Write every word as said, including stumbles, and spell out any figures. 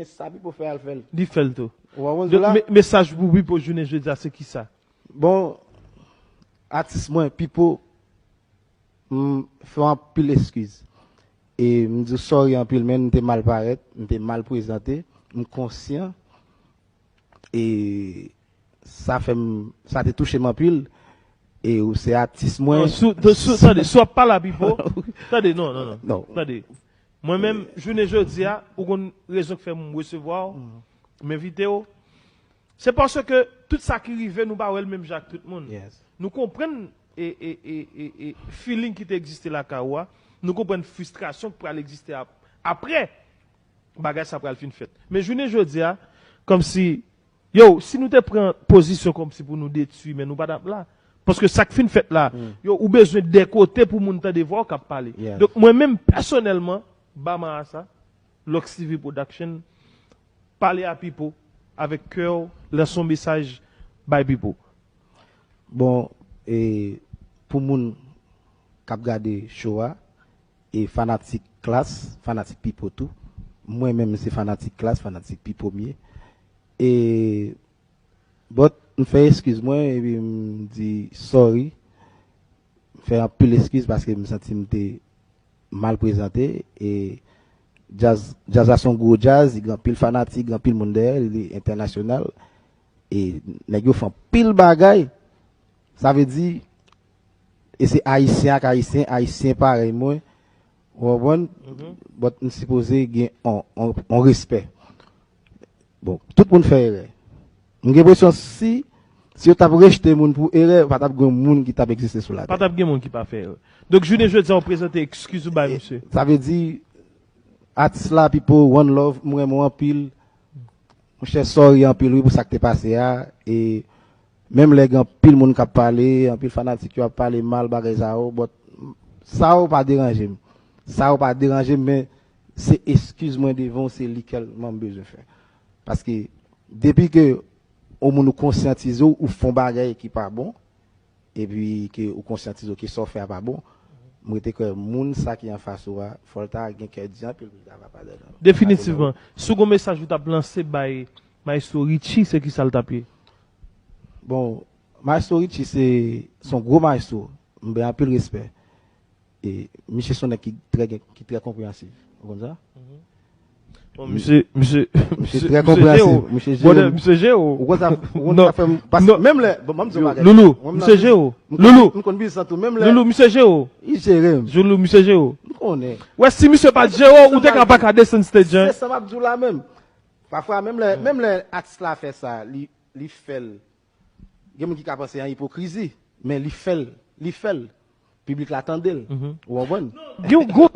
Sa Pipo fè, al fè l. Li fè l tou. Ou konprann sa? Donk, me- mesaj pou Pipo jounen jodi a, se ki sa? Bon, atis mwen, Pipo, m fè w anpil eskiz. E m di w sorry anpil, men m te mal parèt, m te mal prezante, m konsyan. E sa fè m, sa te touche m anpil. E ou se atis mwen. Non, sou, sou, tande, si w ap pale a Pipo, tande, non, non, non. Non. Tande. Mwen menm, jounen jodi a, ou konn rezon k fè m resevwa w, m envite w. Se paske tout sa ki rive, nou pa wè l menm jan ak tout moun. Yes. Nou konprann e, e, e, e, e feeling ki te egziste lakay ou a. Nou konprann fristrasyon k pral egziste ap- apre bagay sa pral fin fèt. Men jounen jodi a, kòmsi, yo, si nou te pran pozisyon kòmsi pou nou detwi, men nou pa t ap la. Paske sa k fin fèt la, yo, ou bezwen de kote pou moun tande vwa w k ap pale. Yes. Donk, mwen menm, pèsonèlman, ba ma a sa, Lux T V Production, pale a Pipo, avèk kè w, lanse yon mesaj bay Pipo. Bon, e, pou moun k ap gade show a, e fanatik Klass, fanatik Pipo tou. Mwen menm, se fanatik Klass, fanatik Pipo m ye. E, but, m fè eskiz mwen, epi m di sorry. M fè anpil eskiz paske m santi m te mal prezante. E djaz, djaz la se yon gwo djaz, li gen anpil fanatik, gen anpil moun dèyè l, li entènasyonal. E nèg yo fè anpil bagay. Sa vle di, e se ayisyen ak ayisyen, ayisyen parèy mwen, ou konprann? But m sipoze gen on, on, on respè. Bon, tout moun fè erè. M gen enpresyon si, si yo t ap rejte moun pou erè, pa t ap gen moun ki t ap egziste sou latè. Pa t ap gen moun ki pa fè erè. Donk, jounen jodi a, w prezante eskiz ou bay misye. Sa vle di, atis la, Pipo, one love, m renmen w anpil. Monchè, sorry anpil, wi, pou sa k te pase a. E menm lè gen anpil moun k ap pale, anpil fanatik yo ap pale mal, bagay sa yo, but sa yo pa deranje m. Sa yo pa deranje m, men se eskiz mwen devan w, se li sèlman m bezwen fè. Paske depi ke yon moun ou konsyantize w, ou fè yon bagay ki pa bon, epi ke ou konsyantize w ke sa w fè a pa bon, mwen te kwè moun sa ki anfas ou a, fò l ta gen kè di anpil pou l ta va padone w. Definitivman. Si w gen yon mesaj ou t ap lanse bay Maestro Richie, se ki sa l t ap ye? Bon, Maestro Richie se, se yon gwo maestro. M bay anpil respè. E misye se yon nèg ki trè gen, ki trè konpreyansiv. Ou konn sa? Bon, misye, misye, misye trè konpreyansiv. Misye jere. Misye jere. Ou konn sa, ou konn sa fè m, paske menm lè, bon, m ap di w bagay. Loulou, misye jere. Loulou, m konn biznis lan tou, menm lè. Loulou, misye jere. Li jere m. Loulou, misye jere. M konnen. Wè, si misye pa t jere, ou te ka pa ka desann stage, hein. Se sa m ap di w la menm. Pafwa, menm lè, menm lè atis la fè sa, li, li fè l. Gen moun ki ka panse an ipokrizi, men li fè l, li fè l. Piblik la tande l. Ou konprann? Gen yon gwo